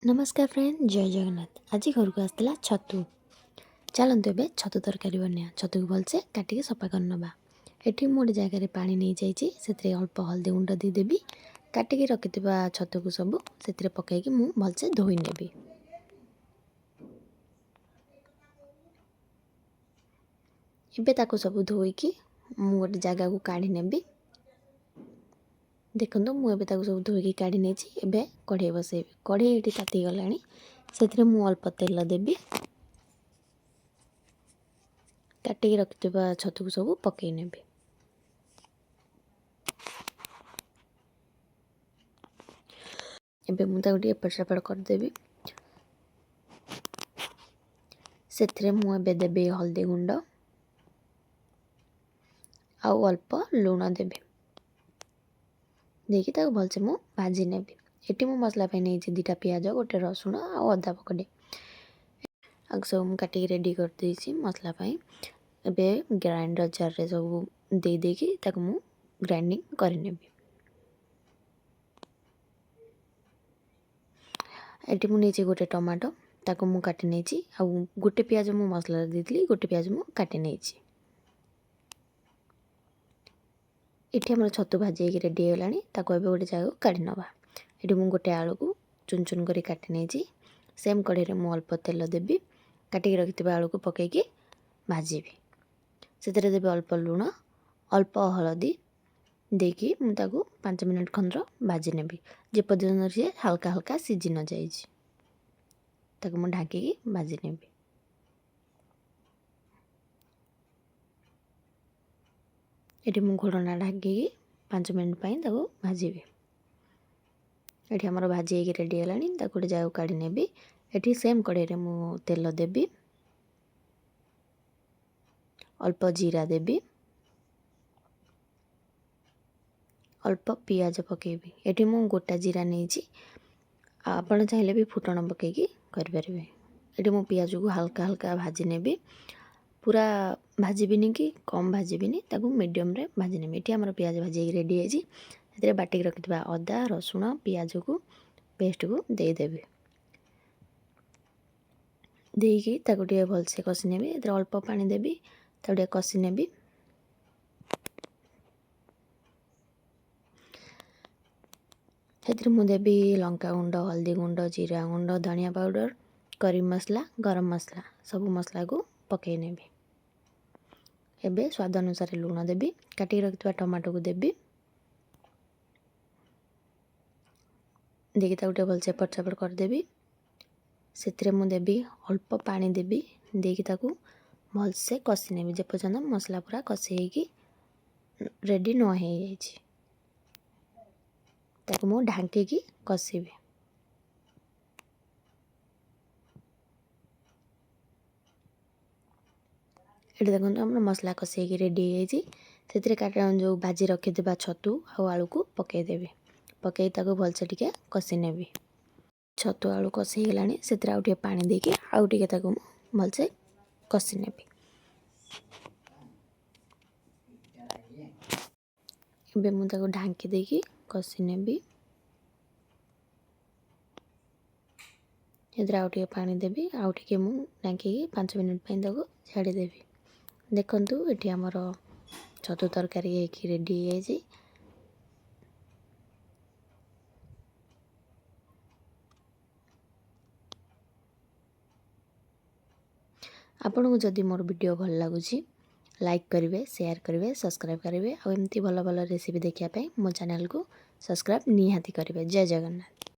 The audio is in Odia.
ନମସ୍କାର ଫ୍ରେଣ୍ଡ, ଜୟ ଜଗନ୍ନାଥ। ଆଜି ଘରକୁ ଆସିଥିଲା ଛତୁ। ଚାଲନ୍ତୁ ଏବେ ଛତୁ ତରକାରୀ ବନେଇବା। ଛତୁକୁ ଭଲସେ କାଟିକି ସଫା କରିନେବା। ଏଠି ମୁଁ ଗୋଟେ ଜାଗାରେ ପାଣି ନେଇଯାଇଛି, ସେଥିରେ ଅଳ୍ପ ହଳଦୀ ଗୁଣ୍ଡ ଦେଇଦେବି। କାଟିକି ରଖିଥିବା ଛତୁକୁ ସବୁ ସେଥିରେ ପକାଇକି ମୁଁ ଭଲସେ ଧୋଇ ନେବି। ଏବେ ତାକୁ ସବୁ ଧୋଇକି ମୁଁ ଗୋଟେ ଜାଗାକୁ କାଢ଼ି ନେବି। ଦେଖନ୍ତୁ, ମୁଁ ଏବେ ତାକୁ ସବୁ ଧୋଇକି କାଢ଼ି ନେଇଛି। ଏବେ କଢ଼େଇ ବସେଇବି। କଢ଼େଇ ଏଠି ତାତିଗଲାଣି, ସେଥିରେ ମୁଁ ଅଳ୍ପ ତେଲ ଦେବି। କାଟିକି ରଖିଥିବା ଛତୁକୁ ସବୁ ପକାଇ ନେବି। ଏବେ ମୁଁ ତାକୁ ଟିକେ ଏପଟ ସେପଟ କରିଦେବି। ସେଥିରେ ମୁଁ ଏବେ ଦେବି ହଳଦୀ ଗୁଣ୍ଡ ଆଉ ଅଳ୍ପ ଲୁଣ ଦେବି। ଦେଇକି ତାକୁ ଭଲସେ ମୁଁ ଭାଜି ନେବି। ଏଠି ମୁଁ ମସଲା ପାଇଁ ନେଇଛି 2ଟା ପିଆଜ, ଗୋଟେ ରସୁଣ ଆଉ ଅଦା ପକଟେ। ଆଉ ସବୁ ମୁଁ କାଟିକି ରେଡ଼ି କରିଦେଇଛି ମସଲା ପାଇଁ। ଏବେ ଗ୍ରାଇଣ୍ଡର ଜାର୍ରେ ସବୁ ଦେଇ ଦେଇକି ତାକୁ ମୁଁ ଗ୍ରାଇଣ୍ଡିଙ୍ଗ କରିନେବି। ଏଠି ମୁଁ ନେଇଛି ଗୋଟେ ଟମାଟୋ, ତାକୁ ମୁଁ କାଟି ନେଇଛି। ଆଉ ଗୋଟେ ପିଆଜ ମୁଁ ମସଲାରେ ଦେଇଥିଲି, ଗୋଟେ ପିଆଜ ମୁଁ କାଟି ନେଇଛି। ଏଠି ଆମର ଛତୁ ଭାଜି ହେଇକି ରେଡ଼ି ହେଇଗଲାଣି, ତାକୁ ଏବେ ଗୋଟେ ଜାଗାକୁ କାଢ଼ି ନେବା। ଏଠି ମୁଁ ଗୋଟେ ଆଳୁକୁ ଚୁନ ଚୁନ କରି କାଟି ନେଇଛି। ସେମ୍ କଢ଼େଇରେ ମୁଁ ଅଳ୍ପ ତେଲ ଦେବି। କାଟିକି ରଖିଥିବା ଆଳୁକୁ ପକାଇକି ଭାଜିବି। ସେଥିରେ ଦେବି ଅଳ୍ପ ଲୁଣ, ଅଳ୍ପ ହଳଦୀ ଦେଇକି ମୁଁ ତାକୁ 5 ମିନିଟ୍ ଖଣ୍ଡ ଭାଜି ନେବି, ଯେପର୍ଯ୍ୟନ୍ତ ସିଏ ହାଲକା ହାଲକା ସିଝି ନ ଯାଇଛି। ତାକୁ ମୁଁ ଢାଙ୍କିକି ଭାଜି ନେବି। ଏଠି ମୁଁ ଘୋଡ଼ଣା ଢାଙ୍କିକି 5 ମିନିଟ୍ ପାଇଁ ତାକୁ ଭାଜିବି। ଏଠି ଆମର ଭାଜି ହେଇକି ରେଡ଼ି ହେଲାଣି, ତାକୁ ଗୋଟେ ଜାଗାକୁ କାଢ଼ି ନେବି। ଏଠି ସେମ୍ କଢ଼େଇରେ ମୁଁ ତେଲ ଦେବି, ଅଳ୍ପ ଜିରା ଦେବି, ଅଳ୍ପ ପିଆଜ ପକାଇବି। ଏଠି ମୁଁ ଗୋଟା ଜିରା ନେଇଛି, ଆଉ ଆପଣ ଚାହିଁଲେ ବି ଫୁଟଣ ପକାଇକି କରିପାରିବେ। ଏଠି ମୁଁ ପିଆଜକୁ ହାଲକା ହାଲକା ଭାଜି ନେବି, ପୁରା ଭାଜିବିନି କି କମ୍ ଭାଜିବିନି, ତାକୁ ମିଡ଼ିୟମରେ ଭାଜି ନେବି। ଏଠି ଆମର ପିଆଜ ଭାଜି ହେଇକି ରେଡ଼ି ହେଇଛି। ସେଥିରେ ବାଟିକି ରଖିଥିବା ଅଦା, ରସୁଣ, ପିଆଜକୁ ପେଷ୍ଟକୁ ଦେଇଦେବି। ଦେଇକି ତାକୁ ଟିକେ ଭଲସେ କଷି ନେବି। ଏଥିରେ ଅଳ୍ପ ପାଣି ଦେବି, ତାକୁ ଟିକେ କଷି ନେବି। ସେଥିରେ ମୁଁ ଦେବି ଲଙ୍କା ଗୁଣ୍ଡ, ହଳଦୀ ଗୁଣ୍ଡ, ଜିରା ଗୁଣ୍ଡ, ଧନିଆ ପାଉଡ଼ର, କରି ମସଲା, ଗରମ ମସଲା, ସବୁ ମସଲାକୁ ପକାଇ ନେବି। ଏବେ ସ୍ୱାଦ ଅନୁସାରେ ଲୁଣ ଦେବି। କାଟିକି ରଖିଥିବା ଟମାଟୋକୁ ଦେବି। ଦେଇକି ତାକୁ ଟିକେ ଭଲସେ ଏପଟ ସେପଟ କରିଦେବି। ସେଥିରେ ମୁଁ ଦେବି ଅଳ୍ପ ପାଣି ଦେବି। ଦେଇକି ତାକୁ ଭଲସେ କଷି ନେବି, ଯେପର୍ଯ୍ୟନ୍ତ ମସଲା ପୁରା କଷି ହେଇକି ରେଡ଼ି ନ ହେଇଯାଇଛି। ତାକୁ ମୁଁ ଢାଙ୍କିକି କଷିବି। ଏଠି ଦେଖନ୍ତୁ, ଆମର ମସଲା କଷି ହେଇକି ରେଡ଼ି ହେଇଯାଇଛି। ସେଥିରେ ଯେଉଁ ଭାଜି ରଖିଥିବା ଛତୁ ଆଉ ଆଳୁକୁ ପକାଇଦେବି। ପକାଇ ତାକୁ ଭଲସେ ଟିକେ କଷି ନେବି। ଛତୁ ଆଳୁ କଷି ହେଇଗଲାଣି, ସେଥିରେ ଆଉ ଟିକେ ପାଣି ଦେଇକି ଆଉ ଟିକେ ତାକୁ ମୁଁ ଭଲସେ କଷି ନେବି। ଏବେ ମୁଁ ତାକୁ ଢାଙ୍କି ଦେଇକି କଷି ନେବି। ଏଥିରେ ଆଉ ଟିକେ ପାଣି ଦେବି, ଆଉ ଟିକେ ମୁଁ ଢାଙ୍କିକି 5 ମିନିଟ୍ ପାଇଁ ତାକୁ ଛାଡ଼ିଦେବି। ଦେଖନ୍ତୁ, ଏଠି ଆମର ଛତୁ ତରକାରୀ ହେଇକି ରେଡ଼ି ହେଇଯାଇଛି। ଆପଣଙ୍କୁ ଯଦି ମୋର ଭିଡ଼ିଓ ଭଲ ଲାଗୁଛି, ଲାଇକ୍ କରିବେ, ସେୟାର କରିବେ, ସବସ୍କ୍ରାଇବ୍ କରିବେ। ଆଉ ଏମିତି ଭଲ ଭଲ ରେସିପି ଦେଖିବା ପାଇଁ ମୋ ଚ୍ୟାନେଲକୁ ସବସ୍କ୍ରାଇବ୍ ନିହାତି କରିବେ। ଜୟ ଜଗନ୍ନାଥ।